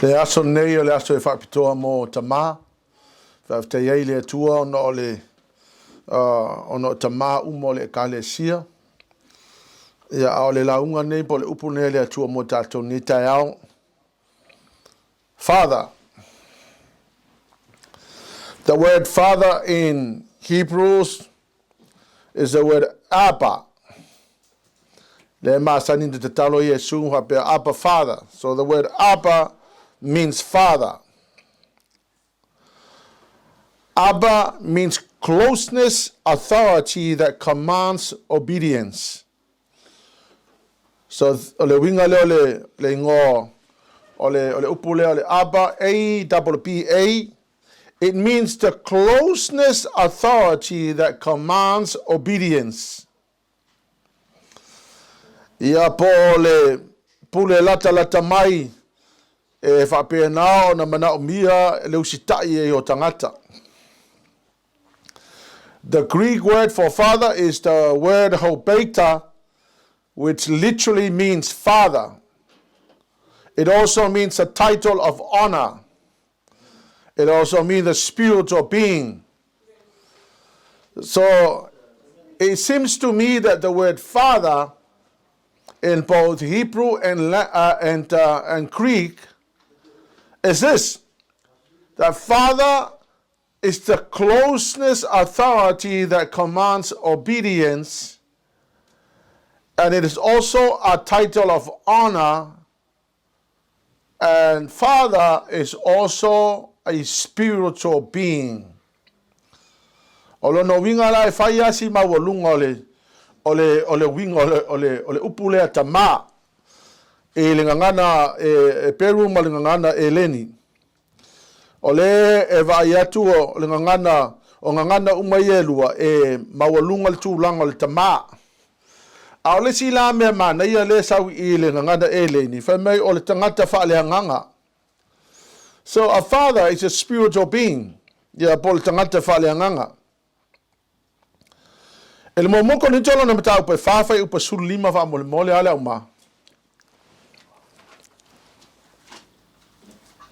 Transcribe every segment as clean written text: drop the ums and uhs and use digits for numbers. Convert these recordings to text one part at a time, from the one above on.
Le aso lenei o le aso e faapitoa mo tamā. Faafetai ai le Atua ona o le ona o tamā uma o le Ekalesia. Ia, a o le lauga nei po o le upu nei a le Atua mo tatou nei taeao. Father. The word father in Hebrews is the word Abba. Le masani te tatalo Iesu faapea Abba Father. So the word Abba means father. Abba means closeness, authority that commands obedience. So, o le uiga lea o le, le ingoa, o le, o le upu lea o le Abba, A-B-B-A, it means the closeness authority that commands obedience. Ia po o le pule latalata mai e faapena ona manaomia le usitai ai o tagata. The Greek word for father is the word hobeta, which literally means father. It also means a title of honor. It also means the spiritual being. So it seems to me that the word father in both Hebrew and, and, and Greek is this that father is the closeness authority that commands obedience, and it is also a title of honor. And father is also a spiritual being. O lona uiga la e fai lava si maualuga o le, o le, o le uiga o le, o le, o le upu lea tamā i le gagana e, e Peru ma le gagana Eleni. O le e vaai atu o le gagana, o gagana uma ia e lua e maualuga le tulaga o le tamā. A o le isi la mea manaia lea e sau i le gagana Eleni, fai mai o le tagata faaleagaga. So a father is a spiritual being, ia po o le tagata faaleagaga. E le muamua Korinito lona mataupu e 4 fuaiupu 15 faamolemole a le auma.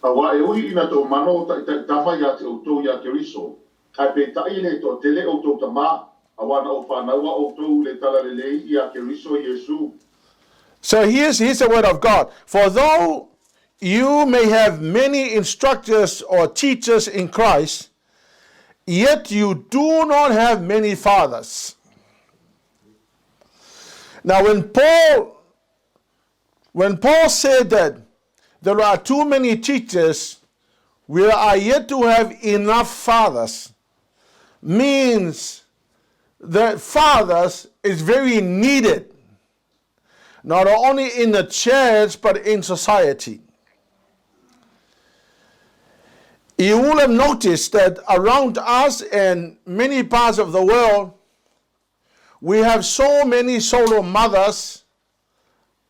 Aua e ui ina toamano o taitai tama ia te outou iā Keriso, ae peitai e le toatele outou tamā, auā na ou fānaua outou i le Talalelei iā Keriso Iesū. So here's, here's the word of God. For though you may have many instructors or teachers in Christ, yet you do not have many fathers. Now, when Paul when Paul said that there are too many teachers, we are yet to have enough fathers, means that fathers is very needed, not only in the church but in society. You will have noticed that around us and many parts of the world, we have so many solo mothers,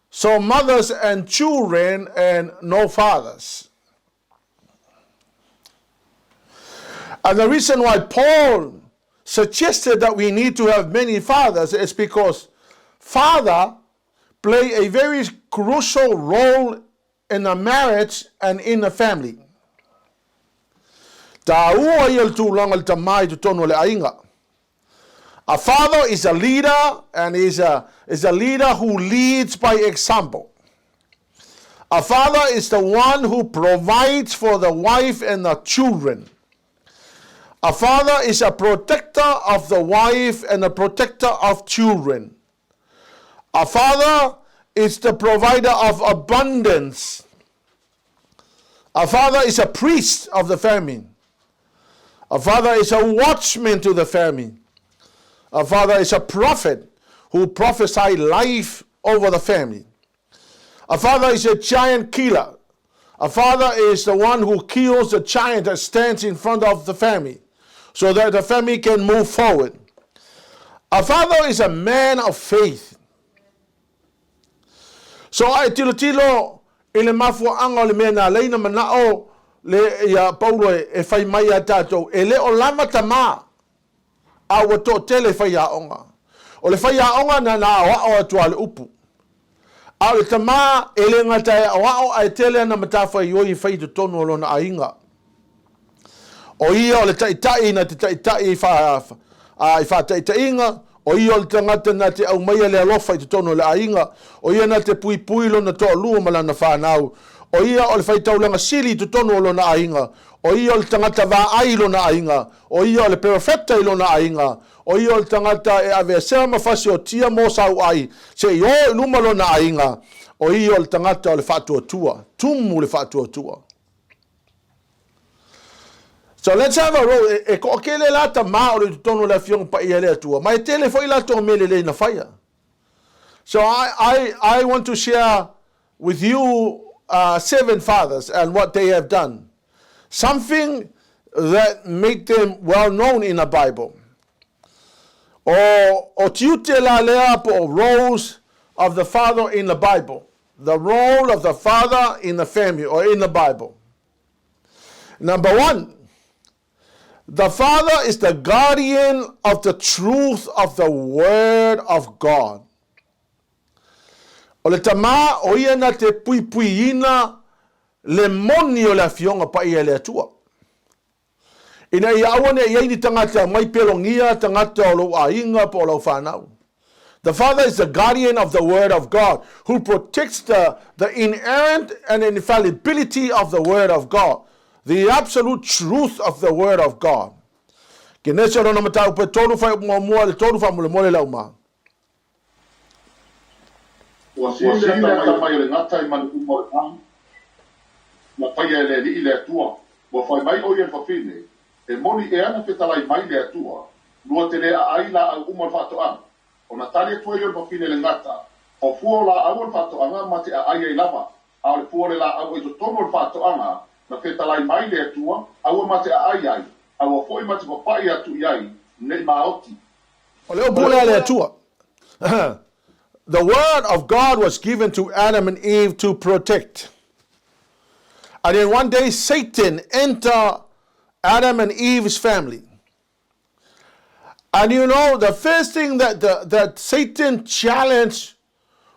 so mothers and children and no fathers. And the reason why Paul suggested that we need to have many fathers is because father play a very crucial role in a marriage and in a family. Tāua ia le tulaga le tamā i totonu o le aiga. A father is a leader and is a, is a leader who leads by example. A father is the one who provides for the wife and the children. A father is a protector of the wife and a protector of children. A father is the provider of abundance. A father is a priest of the family. A father is a watchman to the family. A father is a prophet who prophesied life over the family. A father is a giant killer. A father is the one who kills the giant that stands in front of the family so that the family can move forward. A father is a man of faith. So a e tilotilo i le mafuaaga o le mea na ala ai ona manao le ia Paulo e fai mai ia tatou, e le o lava tamā, a ua toatele faiaoga. O le faiaoga na na aoao atu a le upu. A o le tama e le gata e aoao ae tele ana matafaioi e fai i totonu o lona aiga. O ia o le taitai na te taitai i faataitaiga, o ia o le tagata na te aumaia le alofa i totonu o le aiga, o ia na te puipui lona toalua ma lana fanau, o ia o le faitaulaga sili i totonu o lona aiga, o ia o le tagata vaai i lona aiga, o ia o le perofeta i lona aiga, o ia o le tagata e aveesea ma fasiotia mo sauai seia o i luma lona aiga, o ia o le tagata o le faatuatua, tumu le faatuatua. So let's have a roll. E toatele la tama o lo o i totonu o le Afioga Paia a le Atua, ma e tele foi latou mea lelei na faia. So I want to share with you seven fathers and what they have done. Something that make them well known in the Bible. O tiute la lea po o roles of the father in the Bible. The role of the father in the family or in the Bible. Number one, the father is the guardian of the truth of the word of God. O le tama o ia na te puipuiina le moni o le Afioga Paia e le Atua. Ina ia aua ne i ai ni tagata mai pelogia tagata o lou aiga po o lau fanau. The father is the guardian of the word of God who protects the the inerrant and infallibility of the word of God, the absolute truth of the word of God. Kenese lona mataupu e tolu fuaiupu muamua i le tolu faamolemole lau ma. Ua sili le atamai o le gata i manu uma o le lagi, na faia e le Alii le Atua. Ua fai mai ʻo ia i le fafine, E moni ea na fetalai mai le Atua, lua te le aʻai lāʻau uma o le faatoaga? Ona tali atu ai o le fafine i le gata, O fua o lāʻau o le faatoaga ma te aʻai ai lava, a o le fua o le lāʻau o i totonu o le faatoaga, na fetalai mai le Atua, aua ma te aʻai ai, aua foi ma te papaʻi atu i ai, nei maoti. O le upu lea a le Atua. The word of God was given to Adam and Eve to protect. And then one day Satan entered Adam and Eve's family. And you know, the first thing that, the, that Satan challenged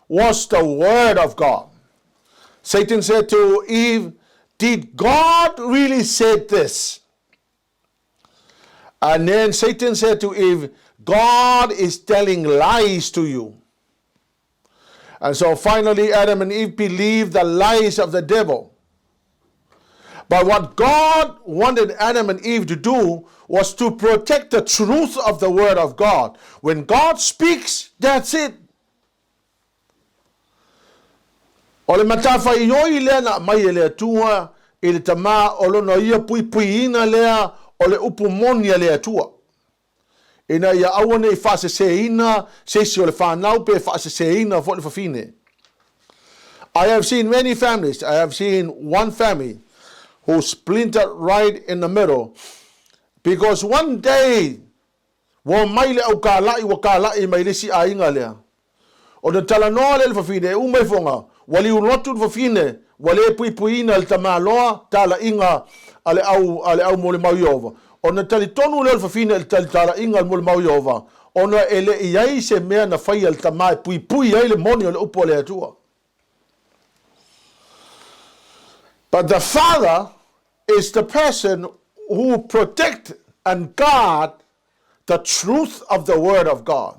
was the word of God. Satan said to Eve, Did God really say this? And then Satan said to Eve, God is telling lies to you. And so finally, Adam and Eve believed the lies of the devil. But what God wanted Adam and Eve to do was to protect the truth of the word of God. When God speaks, that's it. O le matafaioi lea na aumai e le Atua i le tama o lona ia puipuiina lea o le upu moni a le Atua, ina ia aua ne i faaseseina se isi o le fanau pe faaseseina foi le fafine. I have seen many families, I have seen one family who splintered right in the middle because one day Ua omai le aukālaʻi ua kālaʻi mai le isi aiga lea. Ona talanoa lea i le fafine, e uma ifoga, ua liulotu le fafine, ua le puipuiina e le tamaloa talaiga a le au a le au molimau Ieova. Ona talitonu lea o le fafine i le talaiga a le molimau Ieova, ona e le i ai se mea na faia e le tama e puipui ai le moni o le upu a le Atua. But the father is the person who protect and guard the truth of the word of God.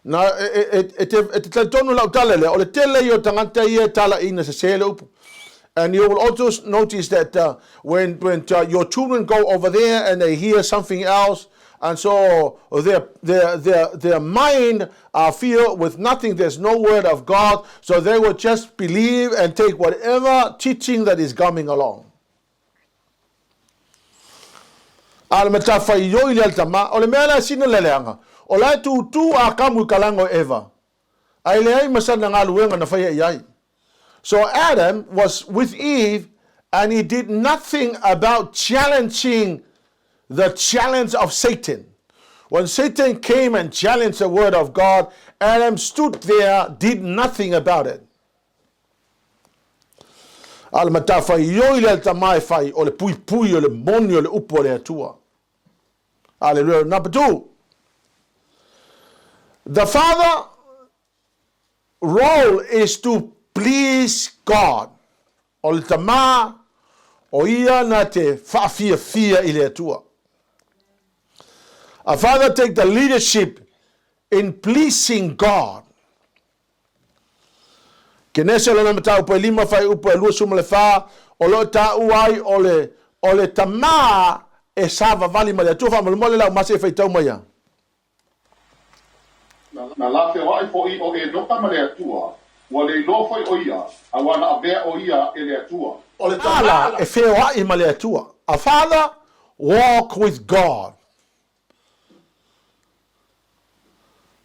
Na, e, e, e, te, e te talitonu lau tala lea, o le tele ia o tagata ia e talaiina sese le upu. And you will also notice that when, when your children go over there and they hear something else, and so their, their, their, their mind are filled with nothing, there's no word of God, so they will just believe and take whatever teaching that is coming along. A o le matafaioi lea a le tama, o le mea la e sina le leaga, o la e tūtū Akamu i ka laga o Eva, a e leai ma sana galuega na faia i ai. So Adam was with Eve and he did nothing about challenging the challenge of Satan. When Satan came and challenged the word of God, Adam stood there, did nothing about it. A o le matafaioi lea a le tama e fai, o le puipui o le moni o le upu a le Atua. Hallelujah. Number two, the father role is to please God. O le tamā, o ia na te whaafiafia i le Atua. A father take the leadership in pleasing God. Kenese lona mataupu e 5 fuaiupu e 24, o lo o taua ai o le, o le tamā e savavali ma le Atua. Faamolemole lau mase e faitau mai ia. Na lafeoai foi o Enoka ma le Atua, ua le iloa foi o ia, auā na avea o ia e le Atua. O le tama la e feoai ma le Atua. A father walk with God.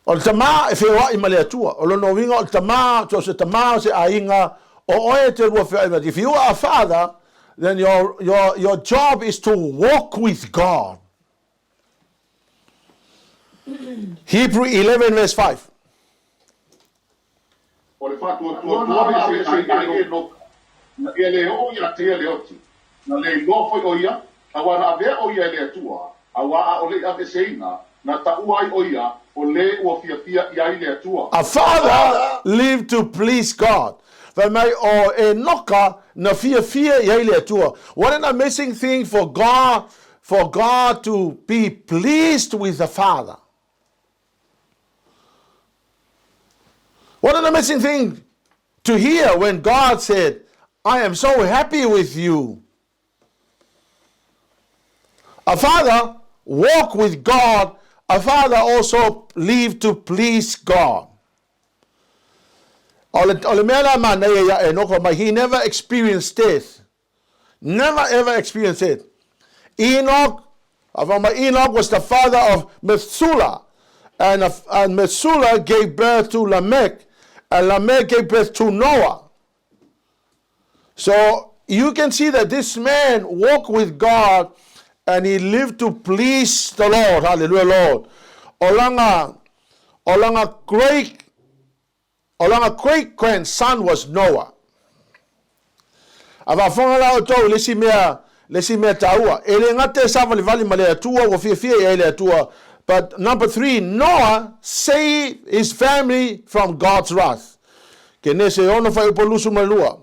O le tama e feoai ma le Atua. O lona uiga o le tama, so o se tama o se aiga, o oe e te lua feoai ma le Atua. If you are a father, then your, your, your job is to walk with God. Hebrew 11 verse 5. O le faatuatuatua ma eseese ai Enoka, na ia le oo ia te ia le oti, na le iloa foi o ia, auā na avea o ia e le Atua, auā aole i aveeseina, na taua ai o ia, o le ua fiafia i ai le Atua. A father lived to please God. Fai mai o Enoka na fiafia i ai le Atua. What an amazing thing for God, for God to be pleased with the father. What an amazing thing to hear when God said, I am so happy with you. A father walk with God. A father also live to please God. O le, o le mea la manaia ia Enoka mai, he never experienced death. Never ever experienced it. Enoch, mai Enoch was the father of Methuselah. And, and Methuselah gave birth to Lamech. And Lamech gave birth to Noah. So you can see that this man walked with God and he lived to please the Lord. Hallelujah, Lord. Olanga, olanga great, olanga great grandson was Noah. A faafofoga la outou i le isi mea, le isi mea taua. E le gata e savalivali ma le Atua, ua fiafia i ai le Atua. But number three, Noah saved his family from God's wrath. Kenese 6 fuaiupu 22.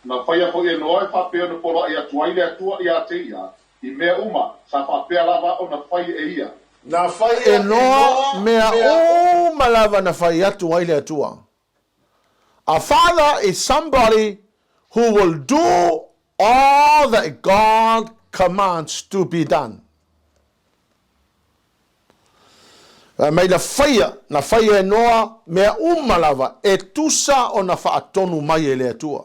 Na faia foi e Noa e faapea ona poloai atu ai le Atua iā te ia, i mea uma sa faapea lava ona fai e ia. Na fai e Noa mea uma lava na fai atu ai le Atua. A father is somebody who will do all that God commands to be done. Fai mai na faia, na faia e Noa mea uma lava e tusa ona faatonu mai e le Atua.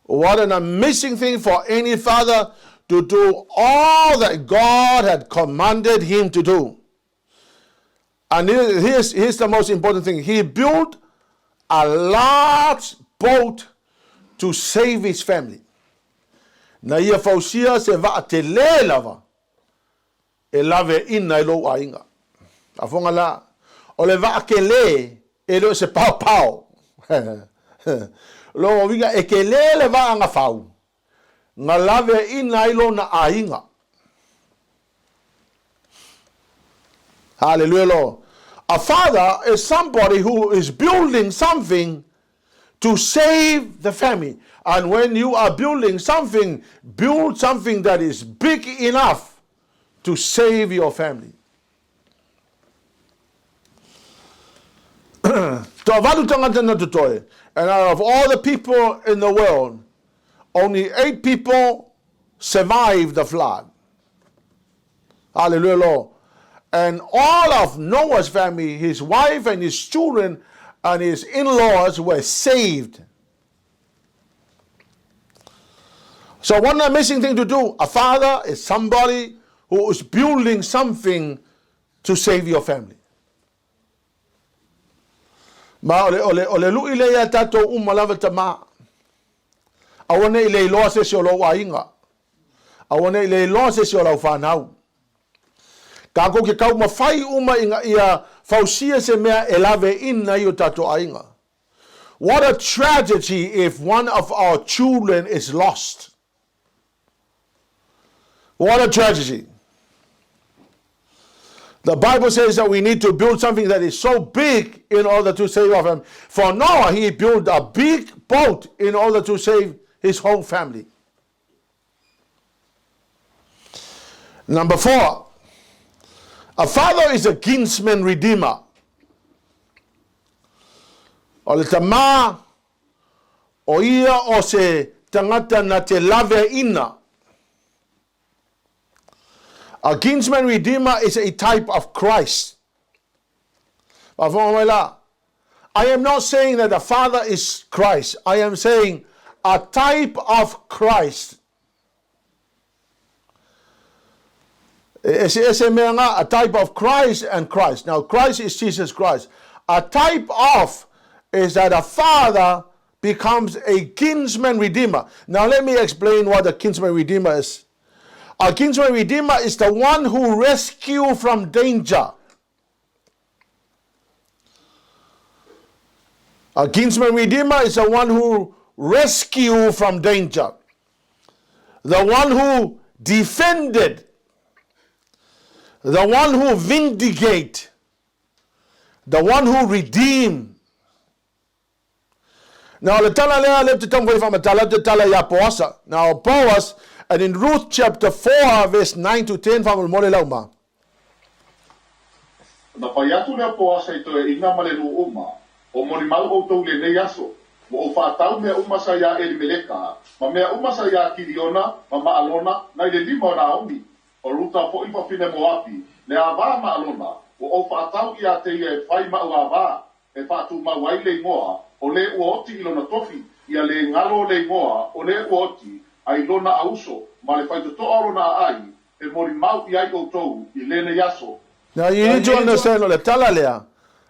What an amazing thing for any father to do all that God had commanded him to do. And here's, here's the most important thing. He built a large boat to save his family. Na ia fausia se vaa tele lava e lave ina i lou aiga. Afonga la, o le vaa kele e le o se paopao. Lona uiga e kele le vaa na fau, na lave ina ai lona aiga. Hallelujah, Lord. A father is somebody who is building something to save the family. And when you are building something, build something that is big enough to save your family. Toavalu tagata na totoe. And out of all the people in the world, only 8 people survived the flood. Hallelujah, Lord. And all of Noah's family, his wife and his children and his in-laws were saved. So one amazing thing to do, a father is somebody who is building something to save your family. Ma o le, o le, o le lui le ia tātou uma lava tamā. Aua ne i le iloa se isi o lou aiga. Aua ne i le iloa se isi o lau fanau. Kākou ke taumafai uma ina ia fausia se mea e lawe ina i o tātou aiga. What a tragedy if one of our children is lost. What a tragedy. The Bible says that we need to build something that is so big in order to save our family. For Noah, he built a big boat in order to save his whole family. Number 4, a father is a kinsman redeemer. O le tamā, o ia o se tagata na te laveaina. A kinsman redeemer is a type of Christ. I am not saying that the Father is Christ. I am saying a type of Christ. A type of Christ and Christ. Now, Christ is Jesus Christ. A type of is that a father becomes a kinsman redeemer. Now, let me explain what a kinsman redeemer is. A kinsman redeemer is the one who rescues from danger. A kinsman redeemer is the one who rescues from danger. The one who defended. The one who vindicate. The one who redeem. Now, le tala lea le te tamu whamatala te tala ia Poasa. Now, Boaz, and in Ruth chapter 4, verse 9 to 10, whamulmole lauma. Na whai atu lea Poasa i toe ina ma le nu uma, o moni mau o tau le nei aso, mo o whaatau mea uma sa ia Elimeleka, ma mea uma sa ia Kiriona, ma Maalona, na i le lima o Naomi, o Ruta fo i whawhine Moapi, le awā Maalona, o o whaatau i a te ia e whai mau awā, e whaatu mau ai le ingoa, o le ua oti i lona tofi, ia le ngalo le ingoa, o le ua oti, ai lona auso, ma le whaitotoa lona ai, e mori mau i ai outou, i lene yaso. Now you need to understand, le tala lea,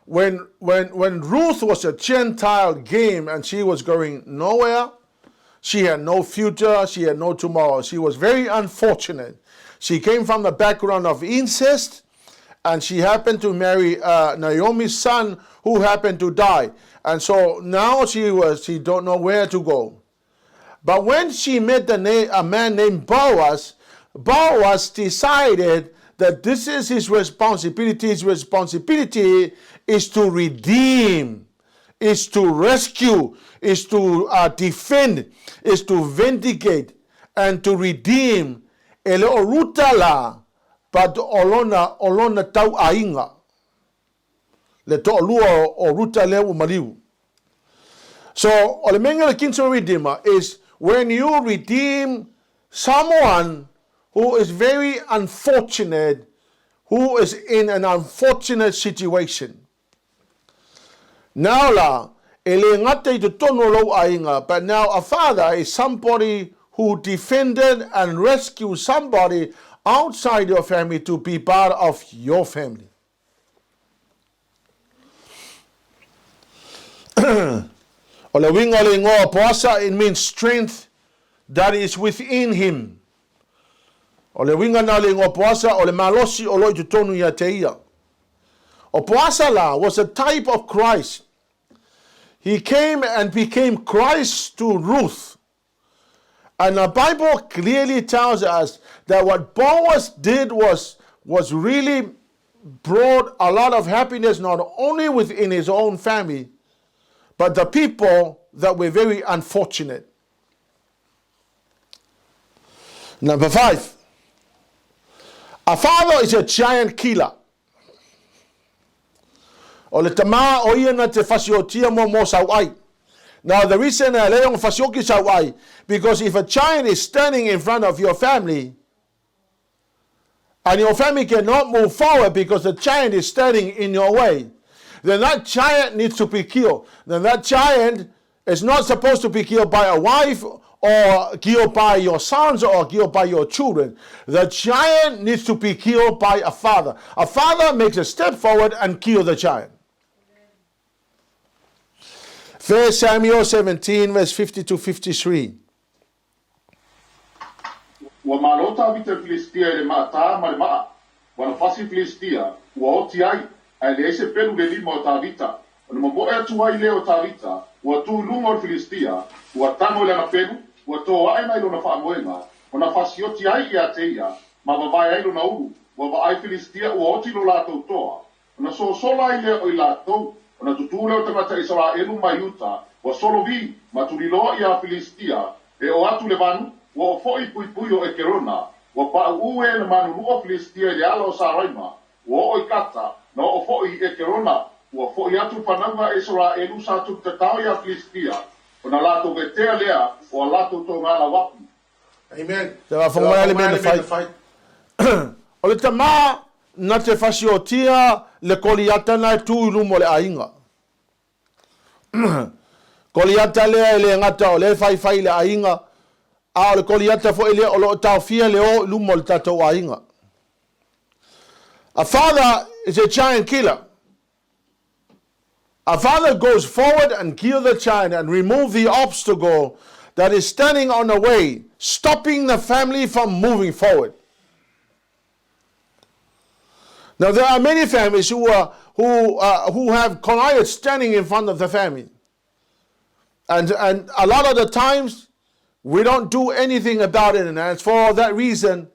when Ruth was a Gentile game and she was going nowhere, she had no future, she had no tomorrow. She was very unfortunate. She came from the background of incest, and she happened to marry Naomi's son, who happened to die. And so now she don't know where to go. But when she met a man named Boaz, Boaz decided that this is his responsibility. His responsibility is to redeem, is to rescue, is to defend, is to vindicate, and to redeem. E le o Ruta la, but olona tau ainga. Le to'alua o Ruta lea ua maliu. So, o le menga le kinsman redeemer is when you redeem someone who is very unfortunate, who is in an unfortunate situation. Now la, e le ngata i te tono lau ainga, but now a father is somebody who defended and rescued somebody outside your family to be part of your family. O le winga le ingoa Poasa, it means strength that is within him. O le winga na le ingoa Poasa, o le malosi o loi te tonu ia te ia. O Poasa la was a type of Christ. He came and became Christ to Ruth. And the Bible clearly tells us that what Boaz did was really brought a lot of happiness not only within his own family, but the people that were very unfortunate. Number 5, a father is a giant killer. O le tama o ia na te fasiotia mo mo sau ai. Now the reason I lay on fasioki sau ai, because if a giant is standing in front of your family, and your family cannot move forward because the giant is standing in your way, then that giant needs to be killed. Then that giant is not supposed to be killed by a wife or killed by your sons or killed by your children. The giant needs to be killed by a father. A father makes a step forward and kills the giant. 1 Samuel 17, verse 50 to 53. Ua malota vita Filistia e le maata ma le maa. Ua na fasi Filistia, ua oti ai, ae le ese pelu le lima o Tavita. O na mamoe atu ai lea o Tavita, ua tu lunga o Filistia, ua tango le ana pelu, ua tō ae mai lona whaamoenga, o na fasi oti ai ia te ia, ma vavae ai lona ulu, Ua vaai Filistia ua oti lo latou toa, ona sosola ai lea o i latou, ona tutū lea o tagata Isaraelu mai uta, ua solovi, ma tuliloa iā Filistia, e oo atu i le vanu, ua oo foi i puipui o Ekerona, ua paʻuʻu e na manunua Filistia i le ala o Saraima, ua oo i Kata, na oo foi i Ekerona, ua foʻi atu le fanauga a Isaraelu sa tulitatao iā Filistia, ona latou vetea lea o a latou toga lauapi. Amen. Te faafofoga mai le mea na fai. O le tama na te fasiotia le Koliata na e tu i luma o le aiga. Koliata lea e le gata o lea e faifai i le aiga, a o le Koliata foi lea o lo o taofia le o i luma o le tatou aiga. A father is a giant killer. A father goes forward and kill the giant and remove the obstacle that is standing on the way, stopping the family from moving forward. Now there are many families who are who have Goliath standing in front of the family. And a lot of the times we don't do anything about it, and it's for that reason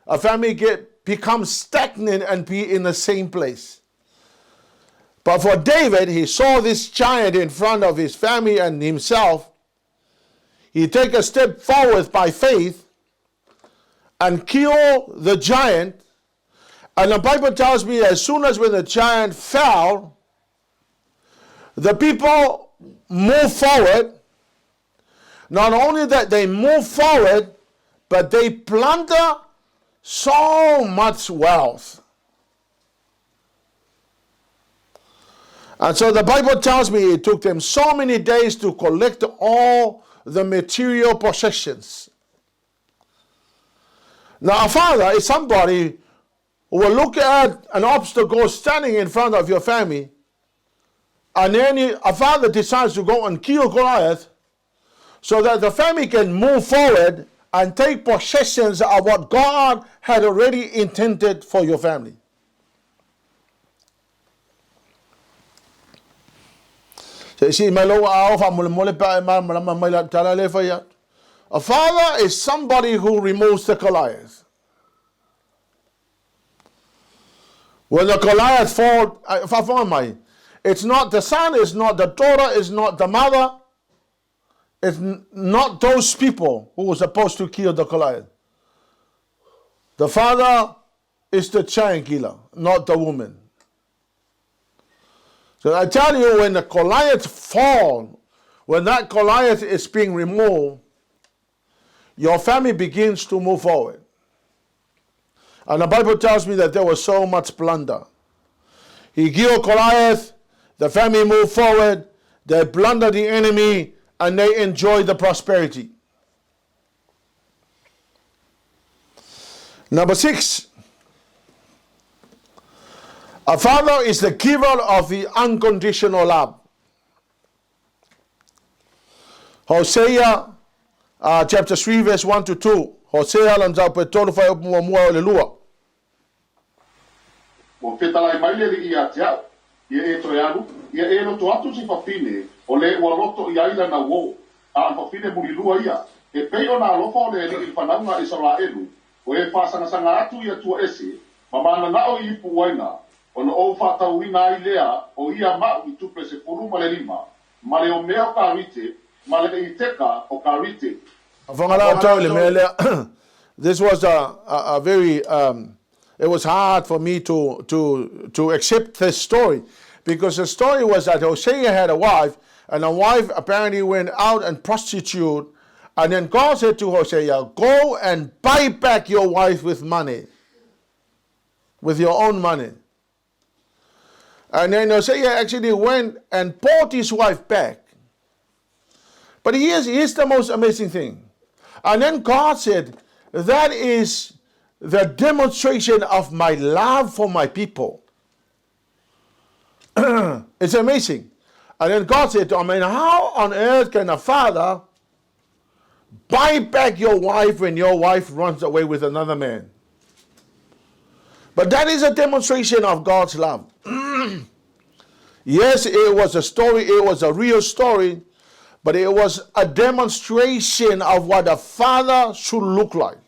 a family get becomes stagnant and be in the same place. But for David, he saw this giant in front of his family and himself. He take a step forward by faith and kill the giant. And the Bible tells me as soon as when the giant fell, the people move forward. Not only that they move forward, but they plunder so much wealth. And so the Bible tells me it took them so many days to collect all the material possessions. Now, a father is somebody who will look at an obstacle standing in front of your family, and then a father decides to go and kill Goliath so that the family can move forward and take possessions of what God had already intended for your family. A father is somebody who removes the Goliath. When the Goliath fall, faafofoga mai, it's not the son, it's not the daughter, it's not the mother, it's not those people who were supposed to kill the Goliath. The father is the giant killer, not the woman. So I tell you, when the Goliath fall, when that Goliath is being removed, your family begins to move forward. And the Bible tells me that there was so much plunder. He killed Goliath, the family moved forward, they plundered the enemy, and they enjoyed the prosperity. Number 6, a father is the giver of the unconditional love. Hosea chapter 3 verse 1 to 2. Hosea le mataupu e tolu fuaiupu muamua o le lua. Ua fetalai mai le Alii ia te au, ia e toe alu, ia e loto atu se fafine o le ua loto i ai lana uō, a o le fafine mulilua ia, e pei ona alofa o le Alii i le fanauga a Isaraelu, o e faasagasagā atu i Atua ese, ma mananao i ipu uaina, ona ou faatauina ai lea o ia maʻu i tupe 15, ma le omea o karite, ma le iteka o karite. Faafofoga la i le mea lea. This was a very, it was hard for me to accept this story, because the story was that Hosea had a wife, and the wife apparently went out and prostitute, and then God said to Hosea, go and buy back your wife with money, with your own money. And then Hosea actually went and bought his wife back. But here's the most amazing thing. And then God said, that is the demonstration of my love for my people. It's amazing. And then God said, I mean, how on earth can a father buy back your wife when your wife runs away with another man? But that is a demonstration of God's love. Yes, it was a story, it was a real story, but it was a demonstration of what a father should look like.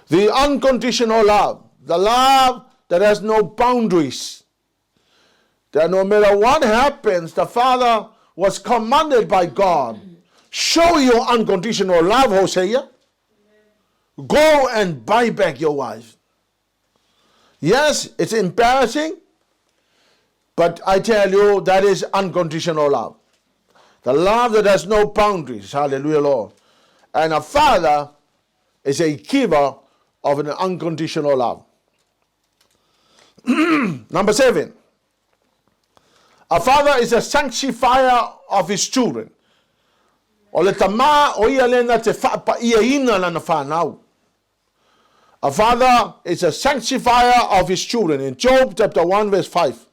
The unconditional love, the love that has no boundaries. That no matter what happens, the father was commanded by God, show your unconditional love, Hosea. Go and buy back your wife. Yes, it's embarrassing, but I tell you, that is unconditional love. The love that has no boundaries. Hallelujah, Lord. And a father is a giver of an unconditional love. Number 7. A father is a sanctifier of his children. O le tamā o ia lena te faapa'iaina lana fanau. A father is a sanctifier of his children. In Job chapter 1 verse 5.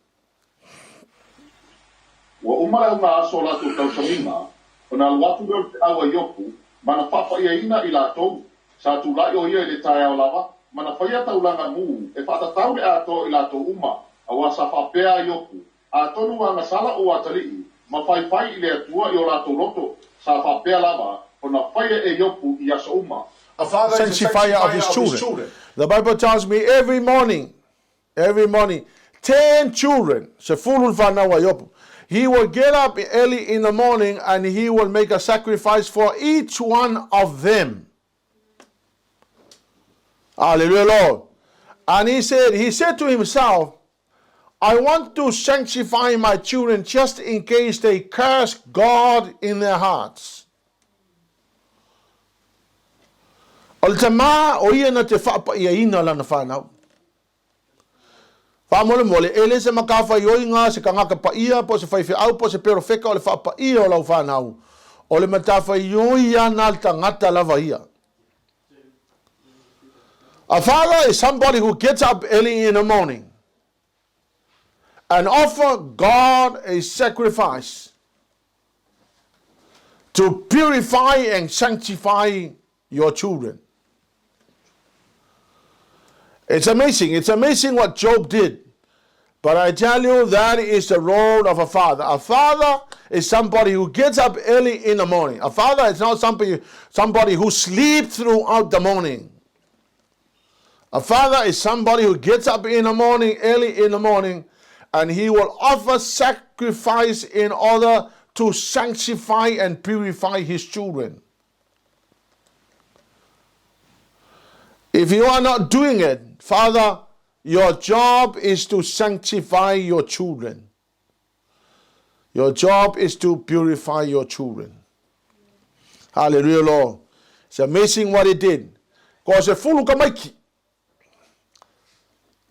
Ua uma le auga aso o latou tausamiga, ona alu atu lea o le feau a Iopu, ma na faapa'iaina i latou. Sa tulai o ia i le taeao lava, ma na faia taulaga mu e faatatau le atoa i latou uma, auā sa faapea a Iopu, Atonu ua agasala ou atalii, ma faifai i le Atua i o latou loto, sa faapea lava ona faia e Iopu i aso uma. A father is a sanctifier of his children. The Bible tells me every morning, every morning, 10 children, sefulu le fanau a Iopu, he will get up early in the morning and he will make a sacrifice for each one of them. Hallelujah, Lord. And he said to himself, I want to sanctify my children just in case they curse God in their hearts. O le tamā o ia na te faapa'iaina lana fanau. Faamolemole, e le se matafaioi se tagata paia po o se faifeau po o se perofeta o le faapaia o lau fanau. O le matafaioi ana a le tagata lava ia. A father is somebody who gets up early in the morning and offer God a sacrifice to purify and sanctify your children. It's amazing. It's amazing what Job did. But I tell you, that is the role of a father. A father is somebody who gets up early in the morning. A father is not somebody who sleeps throughout the morning. A father is somebody who gets up in the morning, early in the morning, and he will offer sacrifice in order to sanctify and purify his children. If you are not doing it, Father, your job is to sanctify your children. Your job is to purify your children. Hallelujah, Lord. It's amazing what he did. Ko se fulu ka maiki.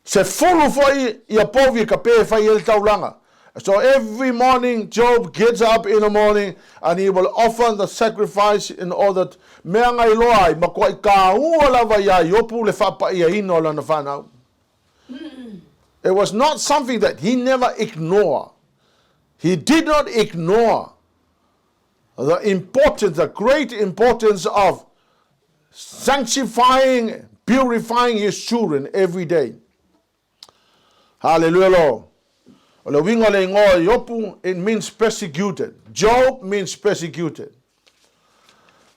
Se fulu foi ia povi ka pe fai el taulanga. So every morning, Job gets up in the morning and he will offer the sacrifice in order mea ngai loa ai, ma koa i ka ua lava ia Iopu le faapa'iaina o lana fanau. It was not something that he never ignored. He did not ignore the importance, the great importance of sanctifying, purifying his children every day. Hallelujah, Lord. O le uiga o le igoa o Iopu, it means persecuted. Job means persecuted.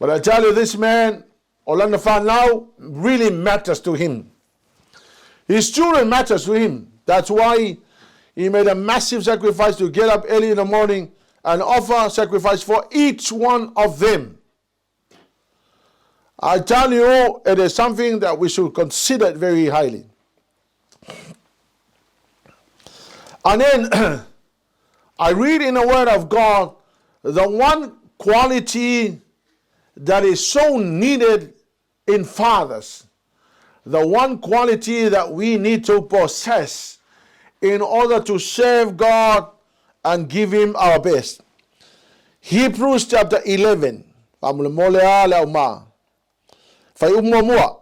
But I tell you, this man, o lana fanau, really matters to him. His children matters to him. That's why he made a massive sacrifice to get up early in the morning and offer sacrifice for each one of them. I tell you, it is something that we should consider very highly. And then I read in the Word of God the one quality that is so needed in fathers, the one quality that we need to possess in order to serve God and give Him our best. Hebrews chapter 11. Faamolemole a le aumā. Fai upu muamua.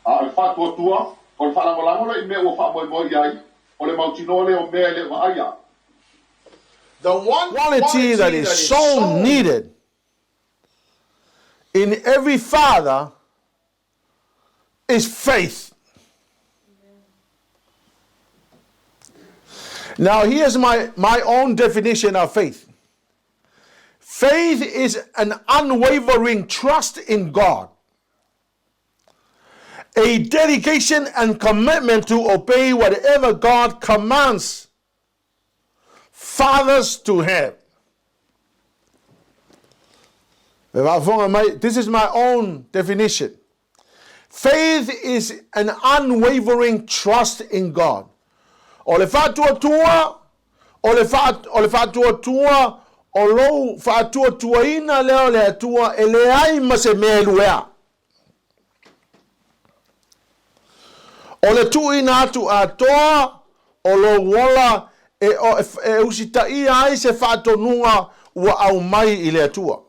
A o le faatuatua, o le faalagolago lea i mea ua faamoemoe i ai, o le mautinoa lea o mea e le o vaaia. The one quality that is so needed in every father is faith. Now, here's my own definition of faith. Faith is an unwavering trust in God. A dedication and commitment to obey whatever God commands fathers to have. This is my own definition. Faith is an unwavering trust in God. O le faatuatua, o le, fa, o le faatuatua, o lou faatuatuaina lea o le Atua e leai ma se mea e luea. O le tuuina atu atoa o lou ola e, o, e usitaia ai se faatonuga ua aumai i le Atua.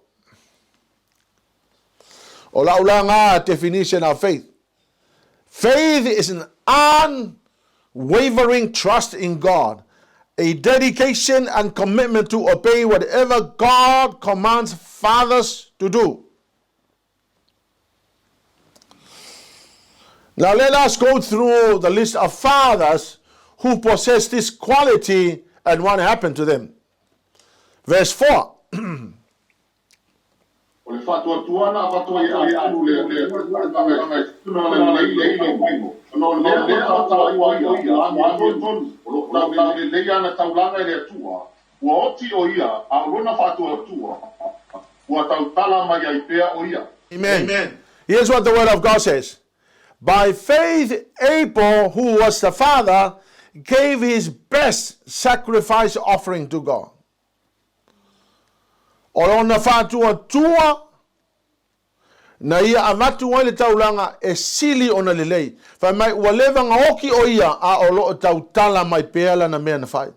O lau la definition of faith. Faith is an unwavering trust in God, a dedication and commitment to obey whatever God commands fathers to do. Now let us go through the list of fathers who possess this quality and what happened to them. Verse 4. O le faatuatua na avatu ai e Amu le le le le no le le o ia amiotonu o lo tau lelei ana taulaga i le Atua ua oti o ia a o lona faatuatua ua tautala mai ai pea o ia. Amen. Amen. Here's what the word of God says. By faith, Abel, who was the father, gave his best sacrifice offering to God. O lona faatuatua na ia avatu ai le taulaga e sili ona lelei. Fai mai ua leva ona oki o ia a o loo tautala mai pea lana mea na fai.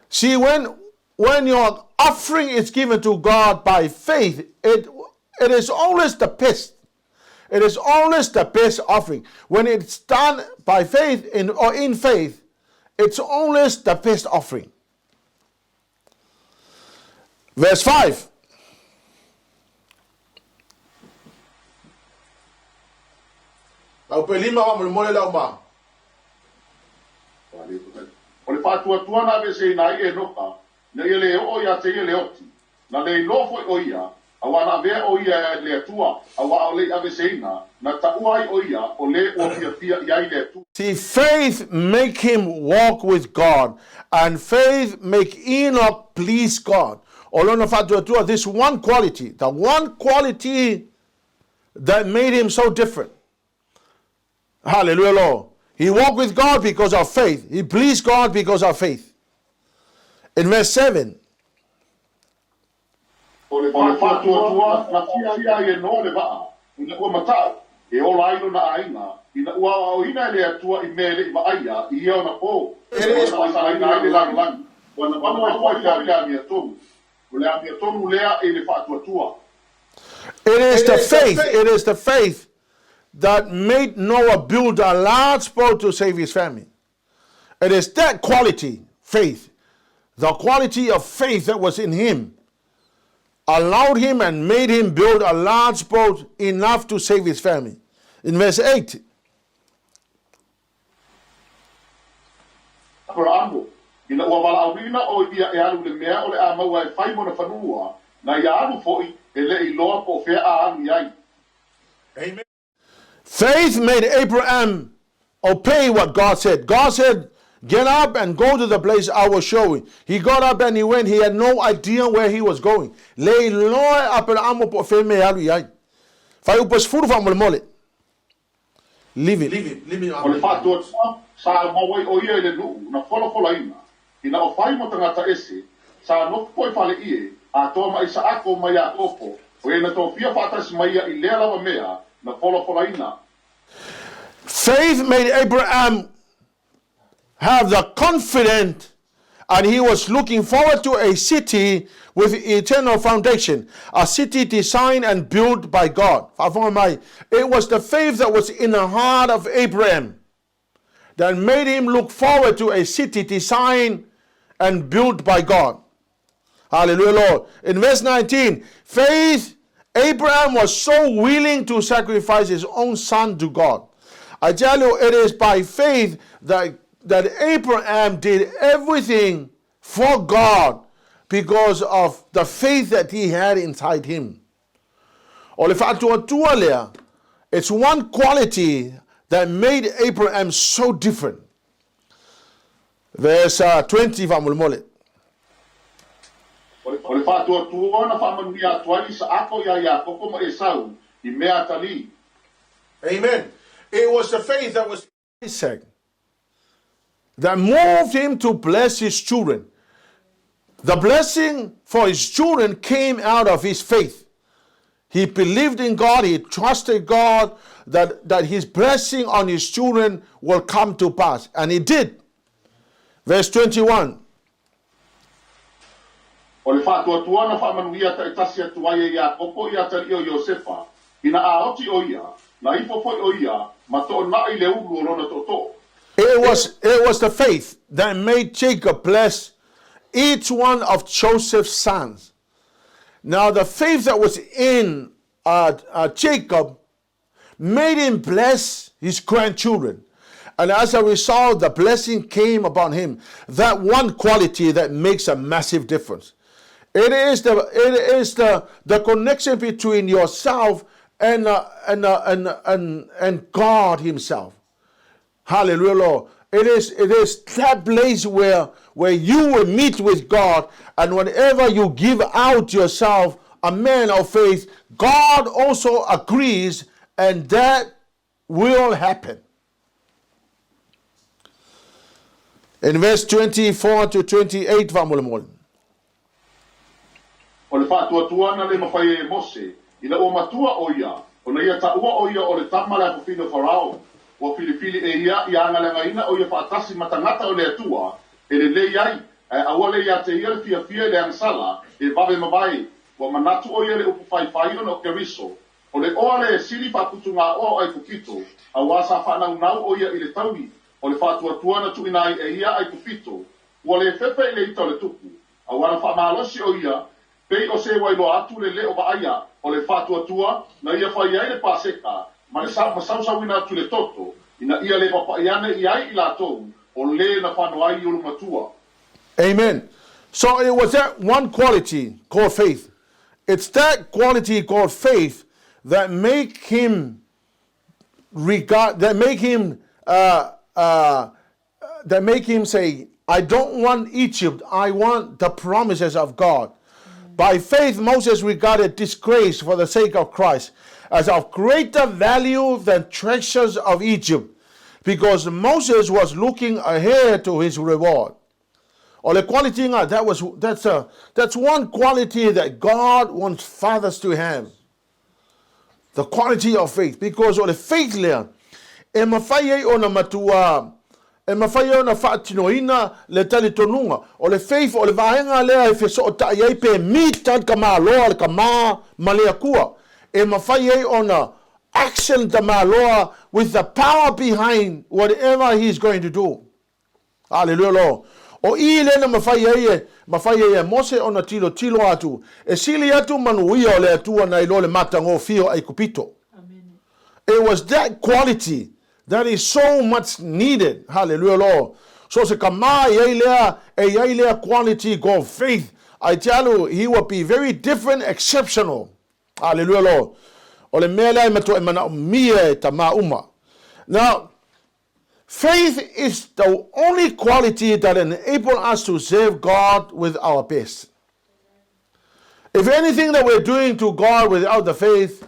See, when your offering is given to God by faith, it is always the best. It is always the best offering. When it's done by faith in, or in faith, it's always the best offering. Verse 5. Lau pe lima wa mole lau ma. O le faatuatua na aveseina ai Enoka, ina ia le oo ia te ia le oti. Na le iloa foi o ia, auā na avea o ia e le Atua, auā a o le i aveseina, na taua ai o ia o le ua fiafia i ai le Atua. See, faith make him walk with God, and faith make Enoch please God. O lona faatuatua, this one quality, the one quality that made him so different. Hallelujah, Lord. He walked with God because of faith. He pleased God because of faith. In verse 7, O le faatuatua na fiafia ai e Noa le vaa, ina ua mata'u, e ola ai lona aiga, ina ua aoaoina e le Atua i mea e le i vaaia i ia ona po, e le faasalaina ai le lalolagi, ua naunau ai foi i le amiotonu. O le amiotonu lea i le faatuatua. It is the faith, it is the faith that made Noah build a large boat to save his family. It is that quality, faith, the quality of faith that was in him, allowed him and made him build a large boat enough to save his family. In verse 8, Aperaamo, ina ua valaauina o ia e alu i le mea o le a maua e fai mona fanua, na ia alu foi e le i iloa po o fea a alu i ai. Amen. Faith made Abraham obey what God said. God said, "Get up and go to the place I will show you." He got up and he went. He had no idea where he was going. Le iloa Aperamo po o fea mea e alu i ai. Fuaiupu 10 faamolemole. Leave it. Leave it. Leave it. O le faatuatua sa maua ai o ia i le nuu na folafolaina, ina o fai mo tagata ese, sa nofo i faleie, atoa ma Isaako ma Iakopo, o e na tofia faatasi mai ia i lea lava mea na folafolaina. Faith made Abraham have the confidence, and he was looking forward to a city with eternal foundation, a city designed and built by God. Faafofoga mai. It was the faith that was in the heart of Abraham that made him look forward to a city designed and built by God. Hallelujah, Lord. In verse 19, faith, Abraham was so willing to sacrifice his own son to God. I tell you, it is by faith that Abraham did everything for God because of the faith that he had inside him. O le faatuatua lea, It's one quality that made Abraham so different. Verse 20 faamolemole. O le faatuatua na faamanuia atu ai Isaako iā Iakopo ma Esau i mea atalii. Amen. It was the faith that was Isaac that moved him to bless his children. The blessing for his children came out of his faith. He believed in God, he trusted God that his blessing on his children will come to pass. And he did. Verse 21. O le faatuatua na faamanuia taitasi atu ai e Iakopo i atalii o Iosefa, ina a oti ʻo ia, na ifo foi ʻo ia ma toʻonaʻi le ulu o lona toʻotoʻo. It was the faith that made Jacob bless each one of Joseph's sons. Now, the faith that was in Jacob made him bless his grandchildren. And as a result, the blessing came upon him. That one quality that makes a massive difference. It is the connection between yourself and God Himself. Hallelujah, Lord. It is that place where you will meet with God, and whenever you give out yourself, a man of faith, God also agrees, and that will happen. In verse 24 to 28, faamolemole. O le faatuatua na le mafai e Mose, ina ua matua ʻo ia, ona ia taʻua ʻo ia o le tama le afafine o Farao, ua filifili e ia ia agaleagaina ʻo ia faatasi ma tagata o le Atua, e lelei ai, ae aua le ia te ia le fiafia i le agasala, e vave mavae, ua manatu ʻo ia le upu faifai ona o Keriso. O le oa le sili faaputugāoa o ʻAikupito, auā sa faanaunau ʻo ia i le taui, o le faatuatua na tuuina ai e ia ʻAikupito, ua le fefe i le ita o le tupu, auā na faamalosi ʻo ia, pei o se ua iloa atu le le o vaaia o le faatuatua na ia fai ai le Paseka ma le ma sausauina atu le toto, ina ia le papaʻi ane i ai i latou o lē na fano ai i ulumatua. Amen. So it was that one quality called faith. It's that quality called faith that make him say, "I don't want Egypt. I want the promises of God." By faith, Moses regarded disgrace for the sake of Christ as of greater value than treasures of Egypt, because Moses was looking ahead to his reward. O le quality nga, that's one quality that God wants fathers to have. The quality of faith. Because o le faith lea, e mafai ai ona matua, e mafai ai ona faatinoina le talitonuga. O le faith, o le vaega lea e fesootai ai pe mita le tamāloa le tamā ma le Atua. E mafai ai ona action tamāloa with the power behind whatever he is going to do. Hallelujah, Lord. O i le na mafai ai e, mafai ai e Mose ona tilo tilo atu. E sili atu manuia o le Atua na i lo le matagofie o Aikupito. Amen. It was that quality that is so much needed. Hallelujah, Lord. So se kama i ai lea, e ai lea quality called faith. I tell you, he will be very different, exceptional. Hallelujah, Lord. O le mea lea e matua e manaomia e tamā uma. Now, faith is the only quality that enables us to serve God with our best. If anything that we're doing to God without the faith,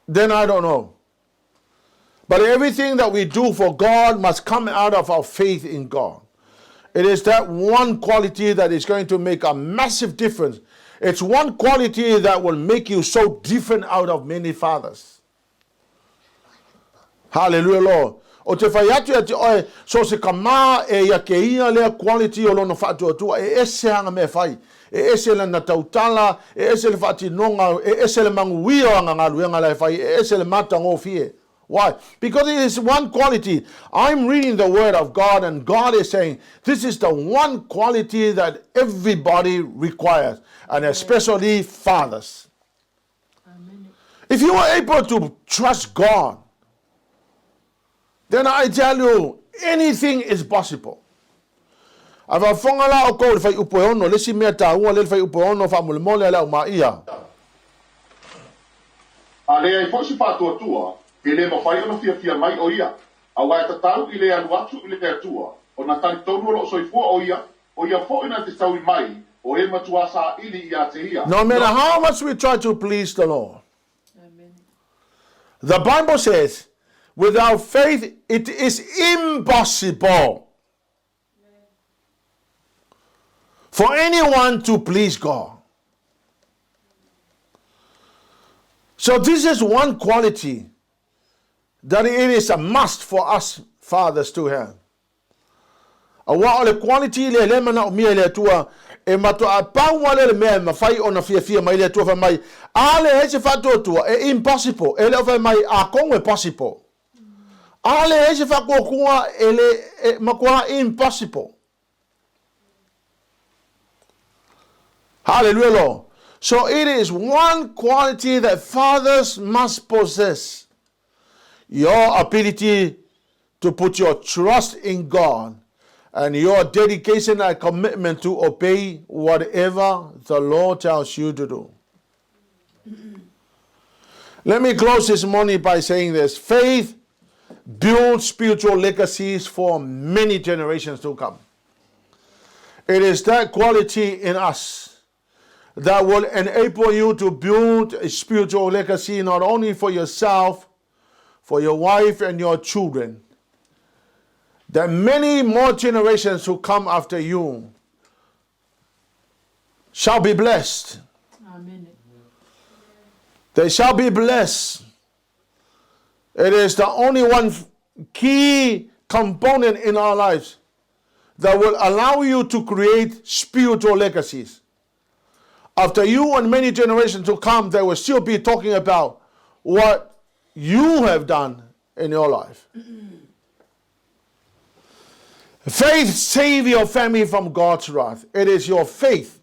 then I don't know. But everything that we do for God must come out of our faith in God. It is that one quality that is going to make a massive difference. It's one quality that will make you so different out of many fathers. Hallelujah, Lord. O te fai atu ia te oe, so se kamā e ia ke ia lea quality o lona faatuatua, e ese hanga me fai. E ese le na tautala, e ese le whaatinonga, e ese le manguia o anga ngaluenga la e fai, e ese le matagofie. Why? Because it is one quality. I'm reading the word of God and God is saying this is the one quality that everybody requires, and especially fathers. Amen. If you are able to trust God, then I tell you, anything is possible. A faafofoga la outou le fuaiupu e 6, le isi mea taua le le fuaiupu e 6 faamolemole a le au maia. A leai foi se faatuatua, e le mafai ona fiafia mai o ia, aua e tatau i le alu atu i le Atua, ona talitonu o lo o soifua o ia, o ia foi na te taui mai o e matuā saili ia te ia. No matter how much we try to please the Lord, Amen. the Bible says, without faith it is impossible for anyone to please God. So this is one quality that it is a must for us fathers to have. Aua o le quality lea lea e manaomia e le Atua e matuā pau lava lea o le mea e mafai ona fiafia mai le Atua fai mai, a leai se faatuatua, e impossible, e le o fai mai atonu e possible. A leai se faatuatua e le e matuā impossible. Hallelujah Lord. So it is one quality that fathers must possess. Your ability to put your trust in God and your dedication and commitment to obey whatever the Lord tells you to do. Let me close this morning by saying this. Faith builds spiritual legacies for many generations to come. It is that quality in us that will enable you to build a spiritual legacy not only for yourself, for your wife and your children, that many more generations who come after you shall be blessed. Amen. They shall be blessed. It is the only one key component in our lives that will allow you to create spiritual legacies. After you and many generations to come, they will still be talking about what you have done in your life. Faith save your family from God's wrath. It is your faith.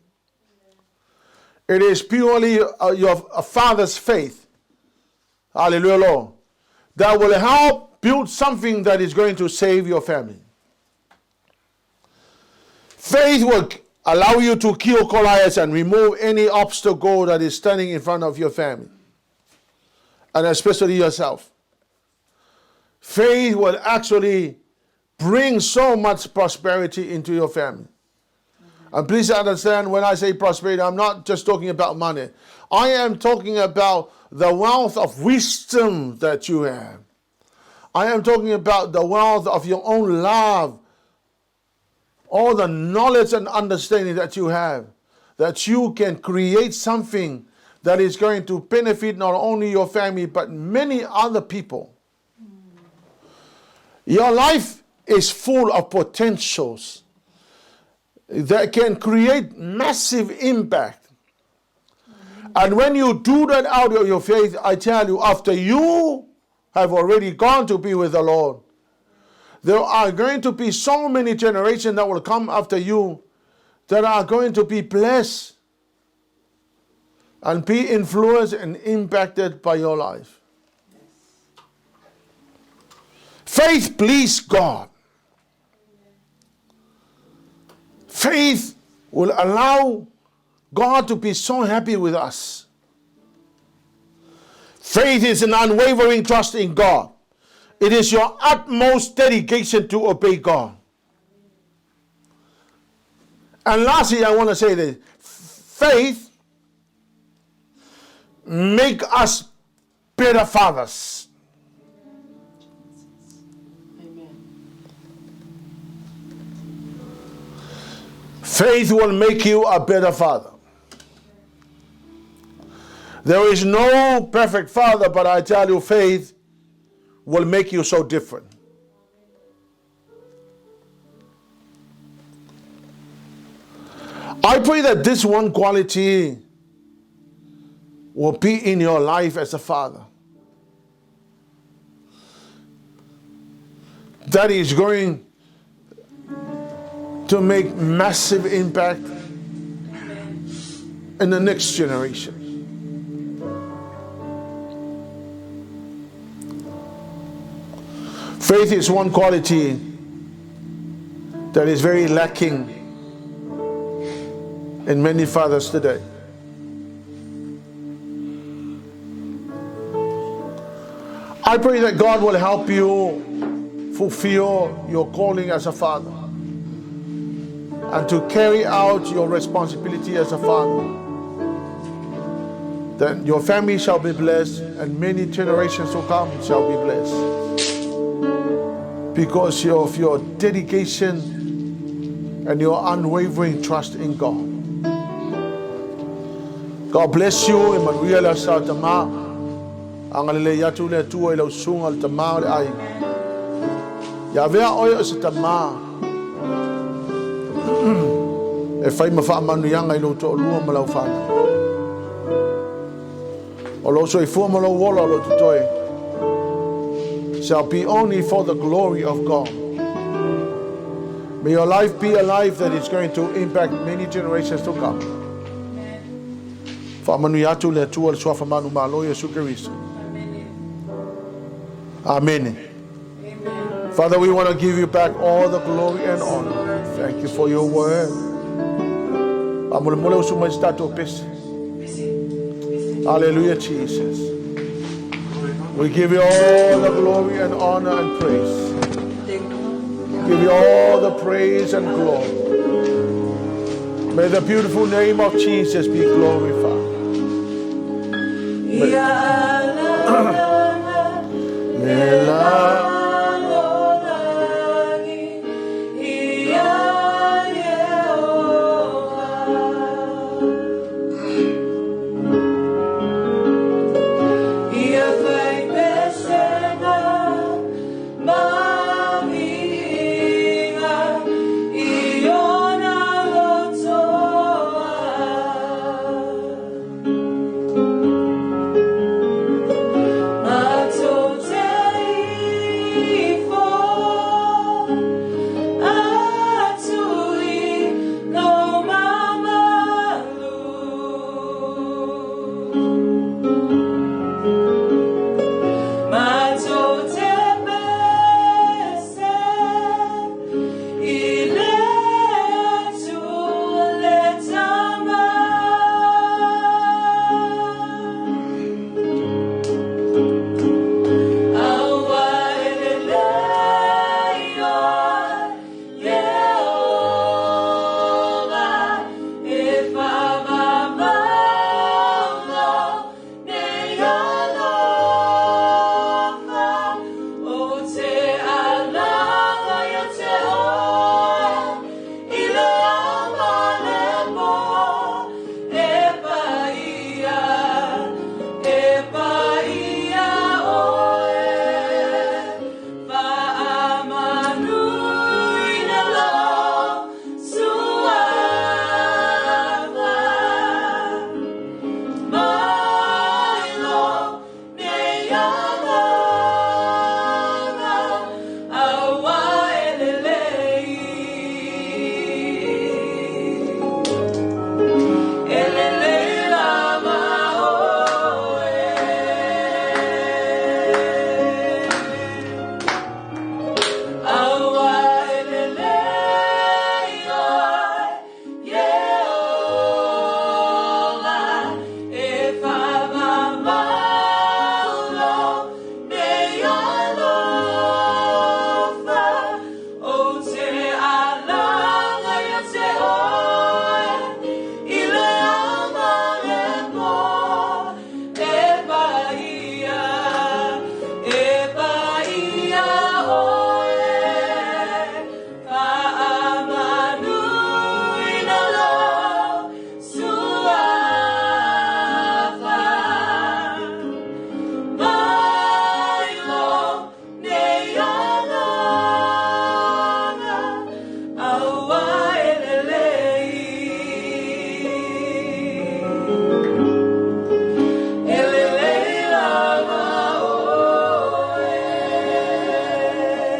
It is purely your father's faith. Hallelujah, Lord. That will help build something that is going to save your family. Faith will allow you to kill Goliath and remove any obstacle that is standing in front of your family, and especially yourself. Faith will actually bring so much prosperity into your family. And please understand, when I say prosperity, I'm not just talking about money. I am talking about the wealth of wisdom that you have. I am talking about the wealth of your own love, all the knowledge and understanding that you have, that you can create something that is going to benefit not only your family, but many other people. Your life is full of potentials that can create massive impact. And when you do that out of your faith, I tell you, after you have already gone to be with the Lord, there are going to be so many generations that will come after you that are going to be blessed and be influenced and impacted by your life. Faith please God. Faith will allow God to be so happy with us. Faith is an unwavering trust in God. It is your utmost dedication to obey God. And lastly, I want to say this. Faith make us better fathers. Amen. Faith will make you a better father. There is no perfect father, but I tell you, faith will make you so different. I pray that this one quality will be in your life as a father. That is going to make massive impact in the next generation. Faith is one quality that is very lacking in many fathers today. I pray that God will help you fulfill your calling as a father and to carry out your responsibility as a father. That your family shall be blessed and many generations to come shall be blessed. Because of your dedication and your unwavering trust in God. God bless you. E manuia le asa tama. Agalelei atu le Atua i lau susuga le tama o le aiga. Ia avea oe o se tama e fai ma faamanuiaga i lou toalua ma lau fanau. O lou soifua ma lou ola o lo o totoe shall be only for the glory of God. May your life be a life that is going to impact many generations to come. Faamanuia atu le Atua i le suafa manumalo Iesu Keriso. Amene. Father, we want to give you back all the glory and honor. Thank you for your word. Faamolemole usu mai se tatou pese. Hallelujah, Jesus. We give you all the glory and honor and praise. Give you all the praise and glory. May the beautiful name of Jesus be glorified. Le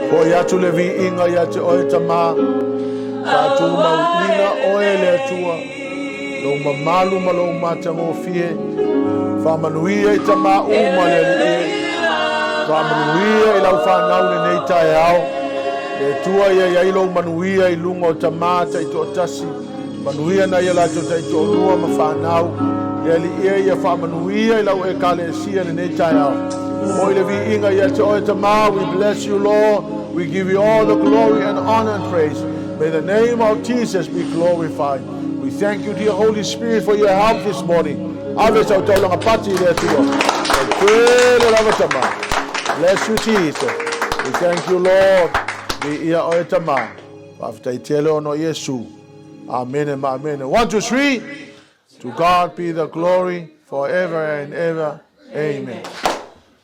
Fo'i atu le viiga ia te oe Tama, faatumauina oe e le Atua, lou mamalu ma lou matagofie, faamanuia i tama uma le Alii e, faamanuia i lau fanau lenei taeao, le Atua ia i ai lou manuia i luga o tama taitoatasi, manuia nai a latou taitoalua ma fanau, le Alii e ia faamanuia i lau Ekalesia lenei taeao. Foi le viiga ia te oe Tama. We bless you, Lord. We give you all the glory and honor and praise. May the name of Jesus be glorified. We thank you, dear Holy Spirit, for your help this morning. Ave sau taulaga pati i le Atua. Tele lava Tama. Bless you, Jesus. We thank you, Lord. Viia oe Tama. Faafetai tele ona o Iesu. Amene ma amene. One, two, three. To God be the glory forever and ever. Amen.